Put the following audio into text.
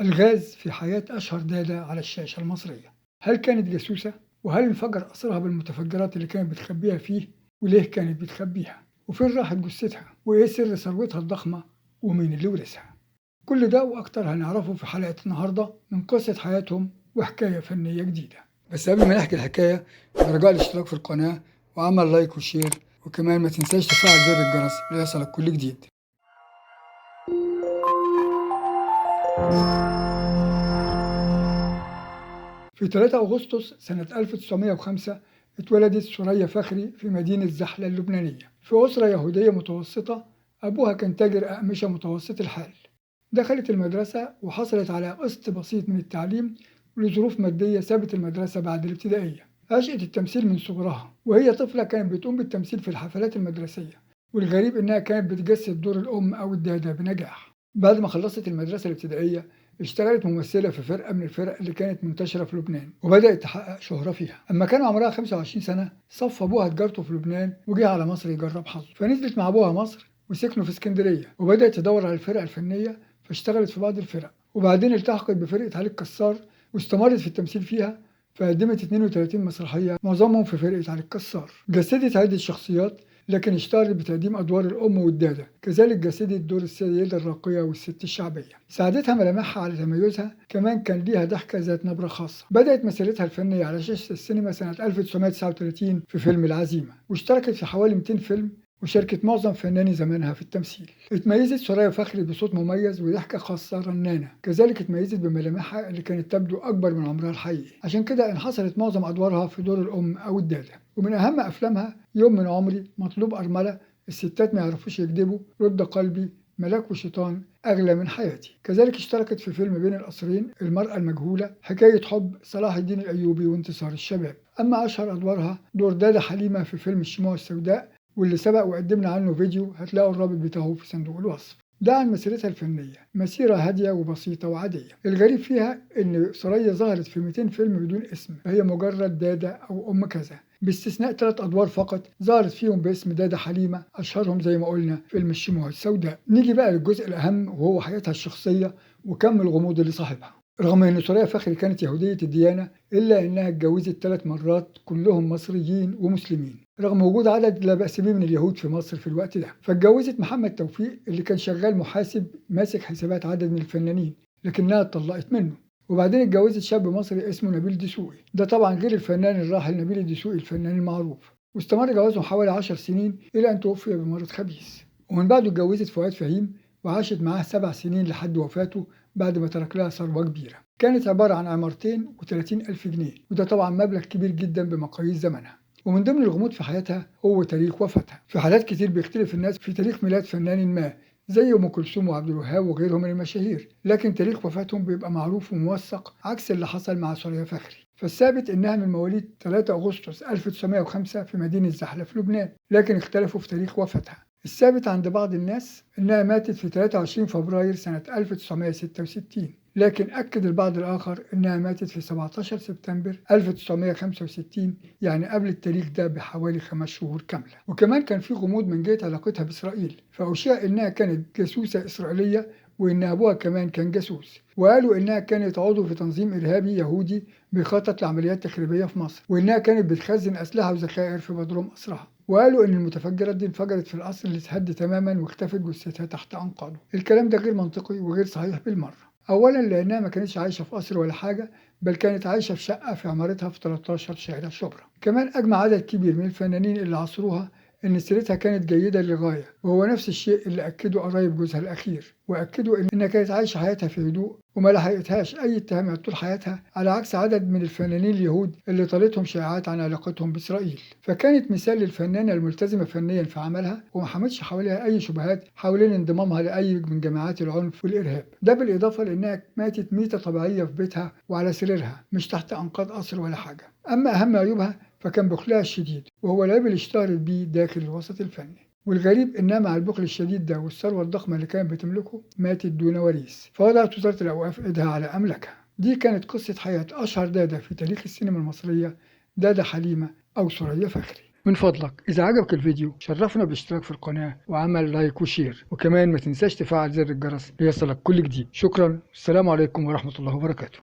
الغاز في حياة أشهر دادة على الشاشة المصرية. هل كانت جاسوسة؟ وهل انفجر قصرها بالمتفجرات اللي كانت بتخبيها فيه؟ وليه كانت بتخبيها؟ وفين راحت جثتها؟ وإيه سر ثروتها الضخمة؟ ومين اللي ورثها؟ كل ده وأكتر هنعرفه في حلقة النهاردة من قصة حياتهم وحكاية فنية جديدة. بس قبل ما نحكي الحكاية، برجاء الاشتراك في القناة وعمل like و share، وكمان ما تنساش تفعل زر الجرس ليصلك كل جديد. في 3 أغسطس سنة 1905 اتولدت ثريا فخري في مدينة زحلة اللبنانية في أسرة يهودية متوسطة. أبوها كان تاجر أقمشة متوسط الحال. دخلت المدرسة وحصلت على قسط بسيط من التعليم، ولظروف مادية سابت المدرسة بعد الابتدائية. عشقت التمثيل من صغرها، وهي طفلة كانت بتقوم بالتمثيل في الحفلات المدرسية، والغريب إنها كانت بتجسد دور الأم أو الدادة بنجاح. بعد ما خلصت المدرسة الابتدائية اشتغلت ممثلة في فرقة من الفرق اللي كانت منتشرة في لبنان، وبدأت تحقق شهرة فيها. أما كان عمرها 25 سنة صف أبوها تجارته في لبنان وجه على مصر يجرب حظه، فنزلت مع أبوها مصر وسكنوا في اسكندرية، وبدأت تدور على الفرق الفنية، فاشتغلت في بعض الفرق، وبعدين التحقت بفرقة علي الكسار واستمرت في التمثيل فيها، فقدمت 32 مسرحية معظمهم في فرقة علي الكسار. جسدت عدة شخصيات، لكن اشتهرت بتقديم أدوار الأم والدادة، كذلك جسدت دور السيدة الراقية والست الشعبية. ساعدتها ملامحها على تميزها، كمان كان ليها ضحكة ذات نبرة خاصة. بدأت مسيرتها الفنية على شاشة السينما سنة 1939 في فيلم العزيمة، واشتركت في حوالي 200 فيلم، وشاركت معظم فناني زمانها في التمثيل. اتميزت ثريا فخري بصوت مميز وضحكة خاصة رنانة، كذلك اتميزت بملامحها اللي كانت تبدو أكبر من عمرها الحقيقي، عشان كده انحصرت معظم أدوارها في دور الأم أو الدادة. ومن أهم أفلامها يوم من عمري، مطلوب أرملة، الستات ما يعرفوش يكذبوا، رد قلبي، ملاك وشيطان، أغلى من حياتي. كذلك اشتركت في فيلم بين القصرين، المرأة المجهولة، حكاية حب، صلاح الدين الأيوبي، وانتصار الشباب. أما أشهر أدوارها دور دادة حليمة في فيلم الشموع السوداء، واللي سبق وقدمنا عنه فيديو هتلاقوا الرابط بتاعه في صندوق الوصف. ده عن مسيرتها الفنية، مسيرة هادية وبسيطة وعادية. الغريب فيها إن ثريا ظهرت في 200 فيلم بدون اسم، فهي مجرد دادة أو أم كذا، باستثناء 3 أدوار فقط ظهرت فيهم باسم دادة حليمة، أشهرهم زي ما قلنا فيلم الشموع السوداء. نيجي بقى للجزء الأهم وهو حياتها الشخصية وكم الغموض اللي صاحبها. رغم أن ثريا فخري كانت يهودية الديانة، إلا أنها اتجوزت 3 مرات كلهم مصريين ومسلمين، رغم وجود عدد لا بأس به من اليهود في مصر في الوقت ده. فاتجوزت محمد توفيق اللي كان شغال محاسب ماسك حسابات عدد من الفنانين، لكنها اتطلقت منه. وبعدين اتجوزت شاب مصري اسمه نبيل دسوقي، ده طبعا غير الفنان الراحل نبيل الدسوقي الفنان المعروف. واستمر جوازهم حوالي 10 سنين إلى أن توفي بمرض خبيث. ومن بعده اتجوزت فؤاد فهيم وعاشت معاه 7 سنين لحد وفاته، بعد ما ترك لها ثروة كبيرة كانت عبارة عن عمارتين و30,000 جنيه، وده طبعا مبلغ كبير جدا بمقاييس زمنها. ومن ضمن الغموض في حياتها هو تاريخ وفاتها. في حالات كتير بيختلف الناس في تاريخ ميلاد فنان ما زي أم كلثوم وعبد الوهاب وغيرهم من المشاهير، لكن تاريخ وفاتهم بيبقى معروف وموثق، عكس اللي حصل مع ثريا فخري. فالثابت إنها من مواليد 3 أغسطس 1905 في مدينة زحلة في لبنان، لكن اختلفوا في تاريخ وفاتها. الثابت عند بعض الناس إنها ماتت في 23 فبراير سنة 1966، لكن أكد البعض الآخر إنها ماتت في 17 سبتمبر 1965، يعني قبل التاريخ ده بحوالي 5 شهور كاملة. وكمان كان في غموض من جهة علاقتها بإسرائيل، فأشيع إنها كانت جاسوسة إسرائيلية وإن أبوها كمان كان جاسوس، وقالوا إنها كانت عضو في تنظيم إرهابي يهودي بيخطط لعمليات تخريبية في مصر، وإنها كانت بتخزن أسلحة وذخائر في بدروم قصرها، وقالوا إن المتفجرات دي انفجرت في القصر اللي اتهد تماما واختفت جثتها تحت أنقاضه. الكلام ده غير منطقي وغير صحيح بالمرة. أولا لأنها ما كانتش عايشة في قصر ولا حاجة، بل كانت عايشة في شقة في عمارتها في 13 شارع شبرا. كمان أجمع عدد كبير من الفنانين اللي عاصروها إن سيرتها كانت جيدة للغاية، وهو نفس الشيء اللي أكده قرايب جوزها الأخير، وأكدوا إنها كانت عايشة حياتها في هدوء وما لحقتهاش أي اتهامات طول حياتها، على عكس عدد من الفنانين اليهود اللي طالتهم شائعات عن علاقتهم بإسرائيل. فكانت مثال للفنانة الملتزمة فنيا في عملها، وما حملتش حواليها أي شبهات حوالين انضمامها لأي من جماعات العنف والإرهاب. ده بالإضافة لأنها ماتت ميتة طبيعية في بيتها وعلى سريرها، مش تحت أنقاض قصر ولا حاجة. أما أهم عيوبها فكان بخلها الشديد، وهو العيب اللي اشتهرت بيه داخل الوسط الفني. والغريب إنها مع البخل الشديد ده والثروة الضخمة اللي كانت بتملكه ماتت دون وريث، فوضعت وزارة الأوقاف إيدها على أملاكها. دي كانت قصة حياة أشهر دادة في تاريخ السينما المصرية، دادة حليمة أو ثريا فخري. من فضلك إذا عجبك الفيديو شرفنا بالاشتراك في القناة وعمل like و share، وكمان ما تنساش تفعل زر الجرس ليصلك كل جديد. شكرا، السلام عليكم ورحمة الله وبركاته.